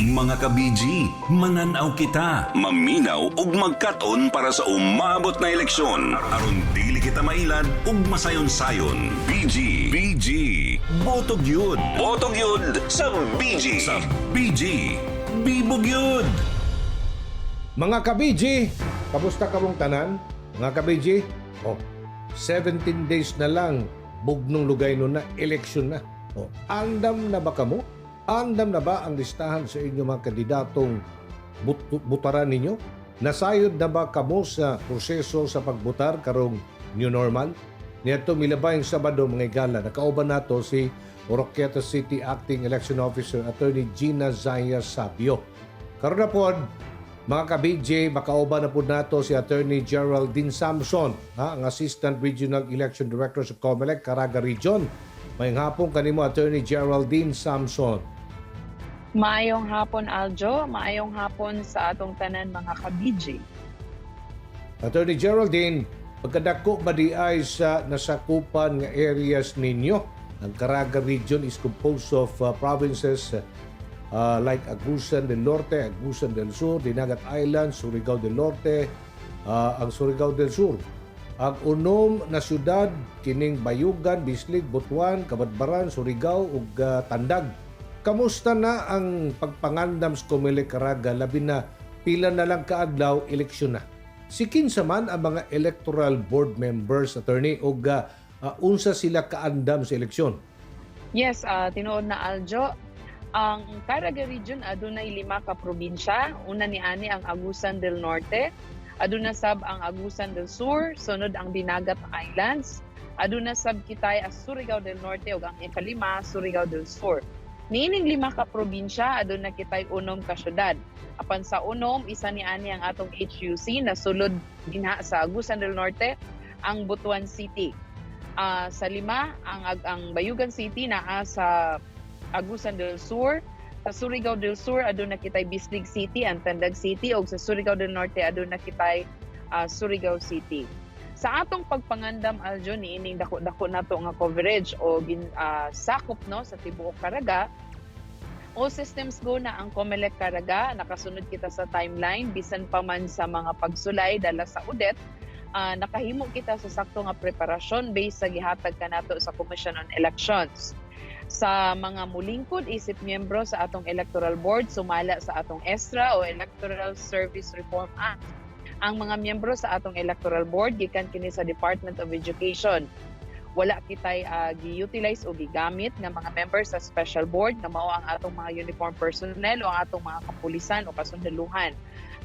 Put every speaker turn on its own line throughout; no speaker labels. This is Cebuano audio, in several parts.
Mga ka-BG, mananaw kita, maminaw ug magkat-on para sa umaabot na eleksyon. Aron dili kita mailad ug masayon-sayon. BG, BG, boto gyud. Boto gyud sa BG. Sa BG, bibo gyud.
Mga ka-BG, kamusta kamong tanan? Mga ka-BG, oh, 17 days na lang, bugnong lugay nun na, eleksyon na. Oh, andam na ba kamo? Andam na ba ang listahan sa inyong mga kandidatong butaran ninyo? Nasayod na ba kamo sa proseso sa pagbutar karong new normal? Niadto milabayng Sabado, mga igala, nakauban nato si Oroquieta City Acting Election Officer Attorney Gina Zaya Sabio. Karon na pod, mga ka-BJ, makauban na po nato si Attorney Geraldine Samson, ha, ang Assistant Regional Election Director sa COMELEC, Caraga Region. Maayong hapon kanimo, Attorney Geraldine Samson.
Maayong hapon, Aljo, maayong hapon sa atong tanan mga ka-BJ.
Attorney Geraldine, pagkadako ba di ay sa nasakupan nga areas ninyo? Ang Caraga Region is composed of provinces like Agusan del Norte, Agusan del Sur, Dinagat Island, Surigao del Norte, ang Surigao del Sur. Ang unom na syudad kining Bayugan, Bislig, Butuan, Cabadbaran, Surigao ug Tandag. Kamusta na ang pagpangandam sa Comelec Caraga, labi na pila na lang kaadlaw, eleksyon na? Si kinsa man ang mga electoral board members, Attorney, ug unsa sila kaandam sa eleksyon?
Yes, tinuod na, Aljo. Ang Caraga Region adunay lima ka probinsya. Una ni ani ang Agusan del Norte, aduna sab ang Agusan del Sur, sunod ang Dinagat Islands, aduna sab kitay ang Surigao del Norte ug ang ikalima Surigao del Sur. Niining lima ka probinsya, aduna kitay unom ka syudad. Apan sa unom, isa ni ani ang atong HUC na sulod dinha sa Agusan del Norte, ang Butuan City. Sa lima, ang Bayugan City naa sa Agusan del Sur. Sa Surigao del Sur aduna kitay Bislig City, ang Tandag City, ug sa Surigao del Norte aduna kitay Surigao City. Sa atong pagpangandam, Aljo, niining dako-dako nato nga coverage o sakop, no, sa tibuok Caraga, all systems go na ang COMELEC Caraga. Nakasunod kita sa timeline bisan pa man sa mga pagsulay dala sa Odette. Nakahimo kita sa sakto nga preparasyon based sa gihatag kanato sa Commission on Elections. Sa mga mulingkod isip miyembro sa atong electoral board sumala sa atong ESRA o Electoral Service Reform Act, ang mga miyembro sa atong electoral board gikan kini sa Department of Education. Wala kitay gi-utilize o gigamit nga mga members sa special board nga mao ang atong mga uniform personnel o ang atong mga kapulisan o kasundaluhan.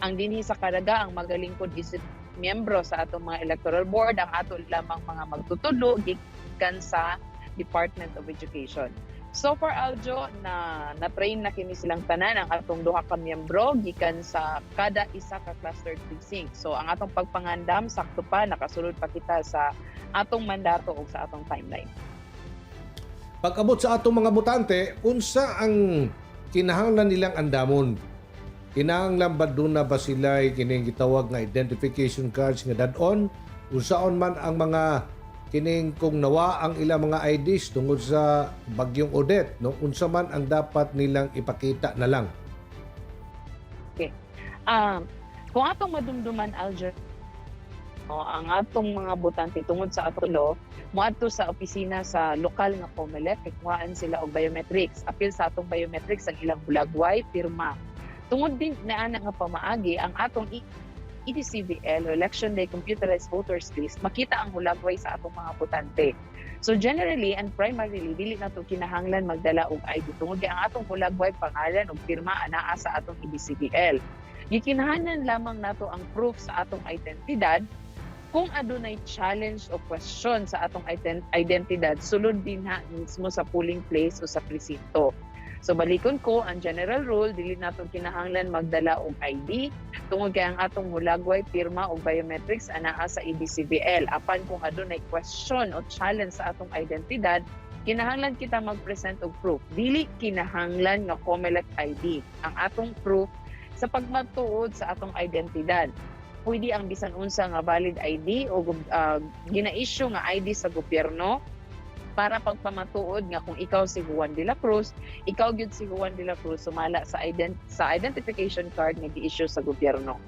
Ang dinhi sa Caraga, ang magalingkod isip miyembro sa atong mga electoral board ang ato lamang mga magtutudlo gikan sa Department of Education. So far, Aljo, na na-train na kini silang tanan, ang atong duha ka miyembro gikan sa kada isa ka clustered precinct. So ang atong pagpangandam sakto pa, nakasulod pa kita sa atong mandato ug sa atong timeline.
Pag-abot sa atong mga botante, unsa ang kinahanglan nilang andamon? Kinahanglan ba duna ba sila kining gitawag nga identification cards nga dad-on? Unsaon man ang mga kining kung nawa ang ilang mga IDs tungod sa bagyong Odette, no? Unsa man ang dapat nilang ipakita na lang?
Kung atong madumduman, Aljo, no, ang atong mga botante tungod sa atong law, moadto sa opisina sa lokal nga COMELEC kay kuhaan sila og biometrics. Apil sa atong biometrics ang ilang hulagway, pirma. Tungod din na ana nga pamaagi, ang atong EDCVL o Election Day Computerized Voters List, makita ang hulagway sa atong mga botante. So generally and primarily, dili nato kinahanglan magdala og ID tungod kay ang atong hulagway, pangalan ug pirma anaa sa atong EDCVL. Gikinahanglan lamang nato ang proof sa atong identidad kung adunay challenge o question sa atong identidad sulod dinha mismo sa polling place o sa presinto. So balikon ko, ang general rule, dili nato kinahanglan magdala og ID tungod kay ang atong hulagway, pirma o biometrics anaa sa EDCVL. Apan kung adunay question o challenge sa atong identidad, kinahanglan kita mag-present og proof. Dili kinahanglan nga COMELEC ID ang atong proof sa pagmatuod sa atong identidad. Pwede ang bisan unsa nga valid ID o gina-issue nga ID sa gobyerno. Para pagpamatuod nga kung ikaw si Juan de la Cruz, ikaw gyud si Juan de la Cruz sumala sa identification card nga gi-issue sa gobyerno.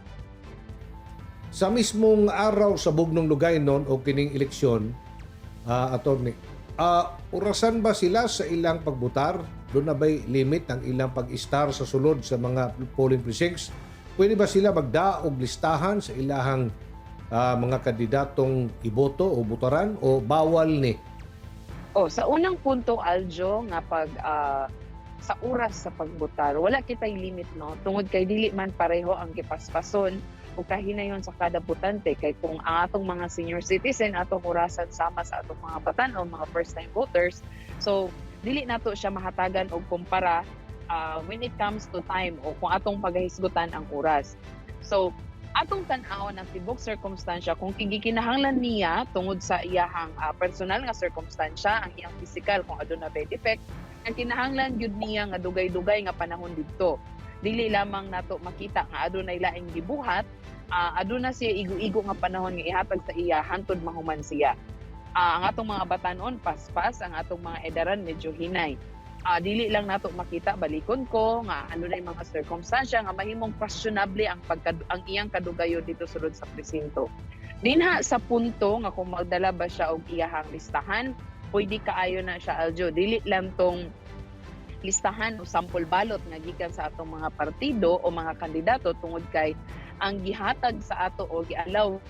Sa mismong araw sa bugnong lugaynon o kining eleksyon, attorney, orasan ba sila sa ilang pagbutar? Duna ba'y limit ang ilang pag-istar sa sulod sa mga polling precincts? Pwede ba sila magda og listahan sa ilahang mga kandidatong iboto o butaran o bawal ni?
Oh, sa unang punto, Aljo, nga pag sa oras sa pagbutar, wala kitay limit, no, tungod kay dili man pareho ang gipaspason o kahinayon sa kada botante, kay kung ang atong mga senior citizen, atong orasan sama sa atong mga batan o mga first time voters. So dili nato siya mahatagan og kumpara when it comes to time o kung atong pagahisgutan ang oras. So atong tan-awon ang tibok circumstansya kung gikinahanglan niya tungod sa iyahang personal nga circumstansya, ang iyang physical, kung aduna ba defect ang kinahanglan gyud niya nga dugay-dugay nga panahon didto. Dili lamang nato makita nga adunay laing gibuhat, aduna siya igo-igo nga panahon nga ihatag sa iya hantod mahuman siya. Ang atong mga batanon paspas, ang atong mga edaran medyo hinay. Dili lang nato makita balikon ko nga ano na yung mga circumstansya nga mahimong questionable ang iyang kadugayon didto sulod sa presinto. Dinha sa punto nga kung magdala ba siya og iyahang listahan, pwede kaayo na siya, Aljo. Dili lang tong listahan o sample ballot nga gikan sa atong mga partido o mga kandidato, tungod kay ang gihatag sa ato o gialaw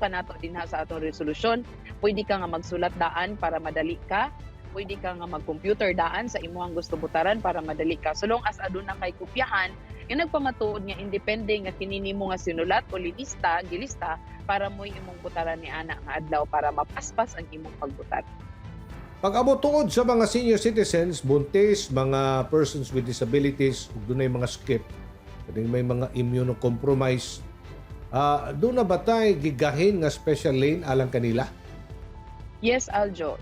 kanato dinha sa atong resolusyon, pwede ka nga magsulat daan para madali ka, pwede ka nga mag-computer daan sa imuhang gusto butaran para madali ka, so long as aduna kay kopyahan nga nagpamatuod nga independe nga kini nimo nga sinulat o lilista, gilista para mo'y imong butaran ni ana nga adlaw para mapaspas ang imong pagbutar.
Pag-abot tungod sa mga senior citizens, buntis, mga persons with disabilities, ug dunay mga skip, kaning may mga immunocompromised, duna ba tay gigahin nga special lane alang kanila?
Yes, Aljo.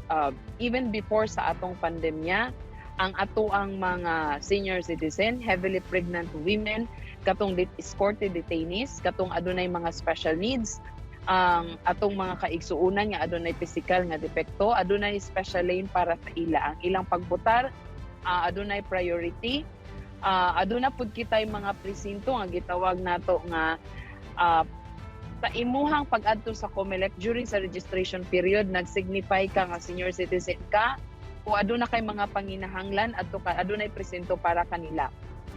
Even before sa atong pandemya, ang ato ang mga senior citizen, heavily pregnant women, katong escorted detainees, katong adunay mga special needs, ang atong mga kaigsuonan nga adunay physical nga depekto, adunay special lane para sa ila. Ang ilang pagbutar, adunay priority. Aduna pud kitay mga presinto nga gitawag nato nga sa imuhang pag-adto sa COMELEC during sa registration period, nag-signify ka nga senior citizen ka o aduna kay mga panginahanglan, adto ka, adunay presinto para kanila.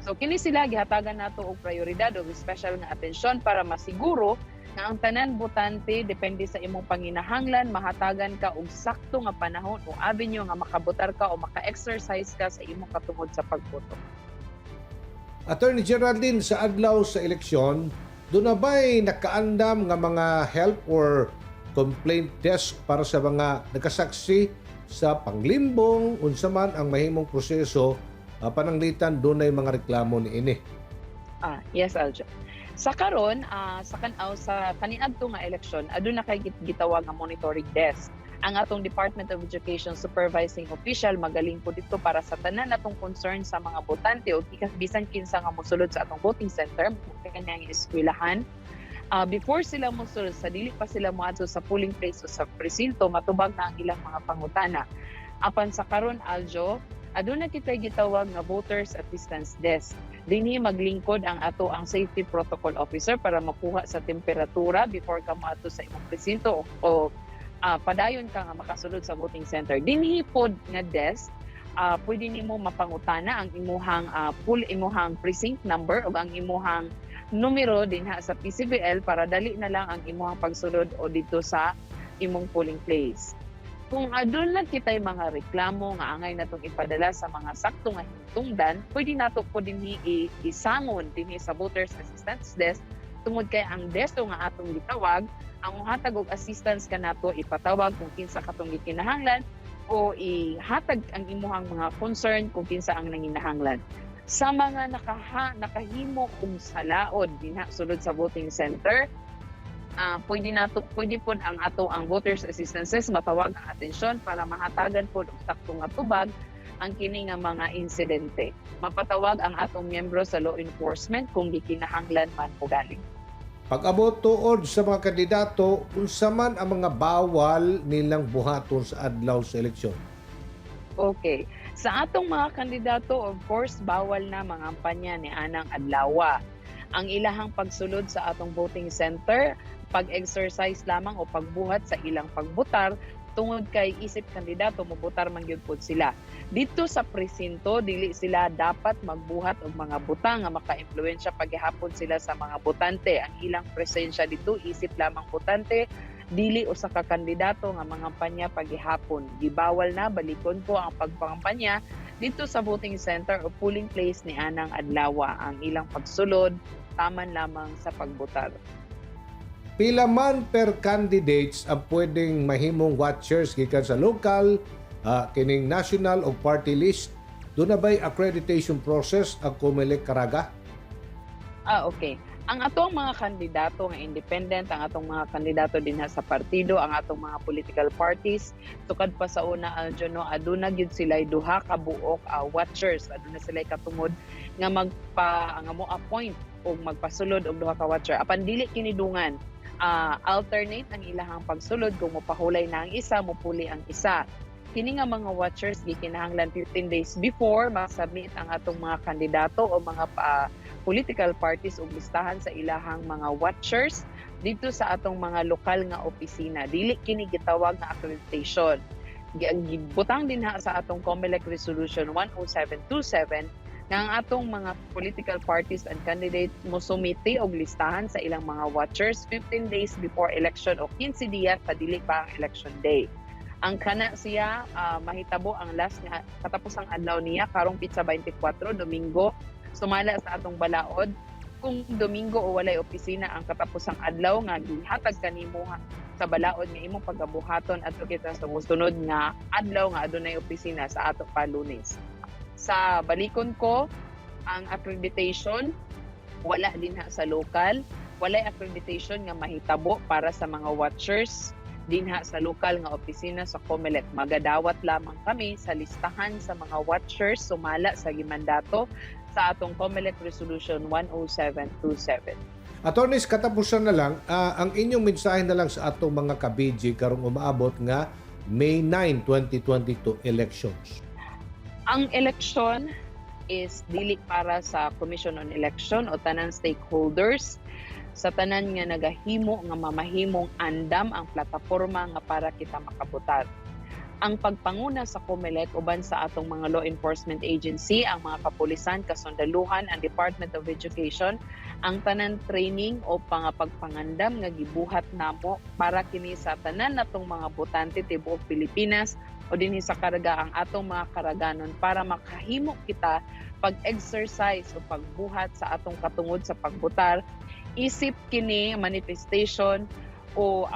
So kini sila gihatagan nato og prioridad o special nga atensyon para masiguro nga ang tanan botante, depende sa imong panginahanglan, mahatagan ka og sakto nga panahon o avenue nga makabotar ka o maka-exercise ka sa imong katungod sa pagboto.
Attorney Geraldine, sa adlaw sa eleksyon, duna ba'y nakaandam nga mga help or complaint desk para sa mga nakasaksi sa panglimbong, unsa man ang mahimong proseso pananglitan dunay mga reklamo niini?
Ah, yes, Aljo. Sa karon, sa kan-aw sa kaniadto nga eleksyon, aduna kay gitawag nga monitoring desk. Ang atong Department of Education supervising official magaling po dito para sa tanan natong concern sa mga botante o bisan kinsa nga mosulod sa atong voting center, kanang eskwelahan. Before sila mosulod, sa dili pa sila moadto sa polling place o sa presinto, matubag na ang ilang mga pangutana. Apan sa karon, Aljo, aduna kitay gitawag nga voters assistance desk. Dinhi maglingkod ang ato ang safety protocol officer para makuha sa temperatura before ka moadto sa imong presinto o padayon ka nga makasulod sa voting center. Dinhi pod nga desk, pwede nimo mapangutana ang imuhang poll, imuhang precinct number o ang imuhang numero dinha sa PCVL para dali na lang ang imuhang pagsulod o dito sa imong polling place. Kung aduna kitay mga reklamo nga angay natong ipadala sa mga sakto nga hinungdan, pwede nato po dinhi isangon dinhi sa voters assistance desk, tungod kay ang desk nga atong gitawag ang muhatag og assistance kanato ipatawag kung kinsa katong gikinahanglan o ihatag ang imuhang mga concern kung kinsa ang nanginahanglan. Sa mga nakahimo og salaod dinha sulod sa voting center, pwede pod ang ato ang voters assistance desk matawag ang atensyon para mahatagan pod og sakto nga tubag ang kini nga mga insidente. Mapatawag ang atong miyembro sa law enforcement kung gikinahanglan man o galing.
Pag-abot tuod sa mga kandidato, unsa man ang mga bawal nilang buhaton sa adlaw sa eleksyon?
Okay. Sa atong mga kandidato, of course, bawal na mangampanya ni anang adlawa. Ang ilahang pagsulod sa atong voting center, pag-exercise lamang o pagbuhat sa ilang pagbutar, tungod kay isip kandidato mobutar man gyud pod sila. Dito sa presinto, dili sila dapat magbuhat og mga butang nga maka-impluwensya paghihapon sila sa mga botante. Ang ilang presensya dito isip lamang botante, dili usa ka kandidato nga mangampanya paghihapon. Gibawal na, balikon ko, ang pagpangampanya dito sa voting center o polling place ni anang adlawa. Ang ilang pagsulod taman lamang sa pagbotar.
Pila man per candidates ang pwedeng mahimong watchers gikan sa local, kining national o party list? Duna ba'y accreditation process ang COMELEC Caraga?
Ah, okay. Ang atong mga kandidato nga independent, ang atong mga kandidato dinha sa partido, ang atong mga political parties, sukad pa sa una, Aljo, no, aduna gyud sila duha ka buok watchers, aduna sila katungod nga magpa nga mo appoint og magpasulod og duha ka watcher. Apan dili kini dungan. Alternate ang ilahang pagsulod. Kung mopahulay na ang isa, mopuli ang isa. Kini nga mga watchers gikinahanglan 15 days before ma-submit ang atong mga kandidato o mga political parties og listahan sa ilahang mga watchers dito sa atong mga lokal nga opisina. Dili kini gitawag nga accreditation. Gibutang dinha sa atong COMELEC Resolution 10727 nga ang atong mga political parties and candidates mo sumite og listahan sa ilang mga watchers 15 days before election o 15 diya sa dili pa ang election day. Ang kana siya mahitabo ang last nga katapusang adlaw niya karong pitsa 24, Domingo, sumala sa atong balaod. Kung Domingo o walay opisina ang katapusang adlaw nga gihatag kanimo sa balaod nga imong pagabuhaton, adto kita sa mosunod nga adlaw nga adunay opisina sa ato pa Lunes. Sa balikon ko, ang accreditation wala dinha sa local, walay accreditation nga mahitabo para sa mga watchers dinha sa lokal nga opisina sa COMELEC. Magadawat lamang kami sa listahan sa mga watchers sumala sa gimandato sa atong COMELEC Resolution 10727.
Attorneys, katapusan na lang, ang inyong mensahe na lang sa atong mga ka-BG karong umaabot nga May 9, 2022 elections.
Ang eleksyon is dili para sa Commission on Election o tanan stakeholders, sa tanan nga nagahimo nga mamahimong andam ang plataporma nga para kita makabutar. Ang pagpanguna sa COMELEC uban sa atong mga law enforcement agency, ang mga kapulisan, kasundaluhan, ang Department of Education, ang tanan training o pangapagpangandam nga gibuhat namo para kini sa tanan natong mga botante tibuok Pilipinas o dinhi sa Caraga, ang atong mga Karaganon, para makahimo kita pag-exercise o pagbuhat sa atong katungod sa pagbutar isip kini manifestation o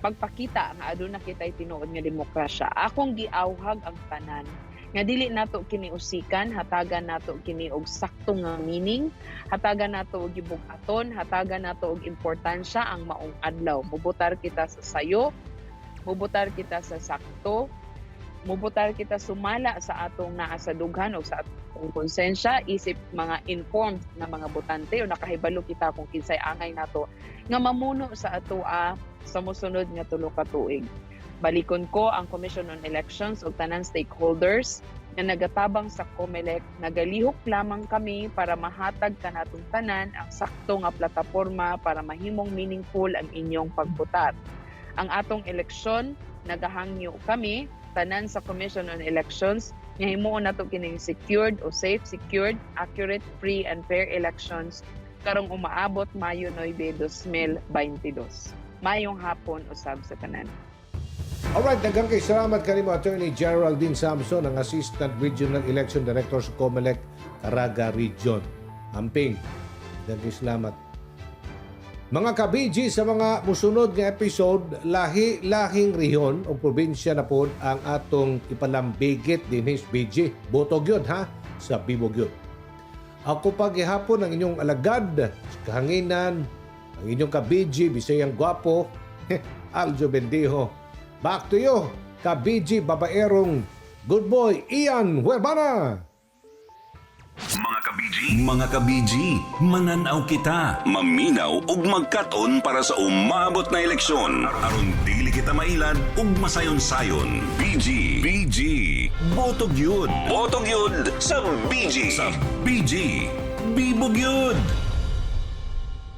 pagpakita nga aduna kitay tinuod nga demokrasya. Akong giawhag ang tanan nga dili nato kini usikan, hatagan nato kini og sakto nga meaning, hatagan nato og gibug-aton, hatagan nato og importansya ang maong adlaw. Mubutar kita sa sayo, mubutar kita sa sakto, mubutar kita sumala sa atong naa sa dughan o sa atong konsensya isip mga informed na mga botante o nakahibalo kita kung kinsay angay nato nga mamuno sa atoa sa mosunod nga 3 ka tuig. Balikon ko, ang Commission on Elections ug tanan stakeholders nga nagatabang sa COMELEC, nagalihok lamang kami para mahatag kanatong tanan ang sakto nga plataporma para mahimong meaningful ang inyong pagbutar. Ang atong eleksyon, nagahangyo kami tanan sa Commission on Elections nga himuon nato kining secured o safe, secured, accurate, free and fair elections karong umaabot Mayo 9, 2022. Mayong hapon usab sa tanan.
Alright, daghang kay salamat kanimo, Attorney Geraldine Samson, ang Assistant Regional Election Director sa COMELEC Caraga Region. Amping. Daghang kay salamat. Mga ka-BG, sa mga musunod nga episode, lahi-lahing rehiyon o probinsya na pod ang atong ipalambigit dinhi sa BG. Boto gyud ha, sa bibo gyud. Ako pa gihapon ang inyong alagad sa kahanginan, ang inyong ka-BG, Bisayang Gwapo, Aljo Bendijo. Back to you, ka-BG babaerong good boy, Ian Huerbana!
Mga ka-BG, mga ka-BG, mananaw kita, maminaw ug magkat-on para sa umaabot na eleksyon. Aron dili kita mailad ug masayon-sayon. BG, BG, boto gyud. Boto gyud sa BG. Sa BG, bibo gyud.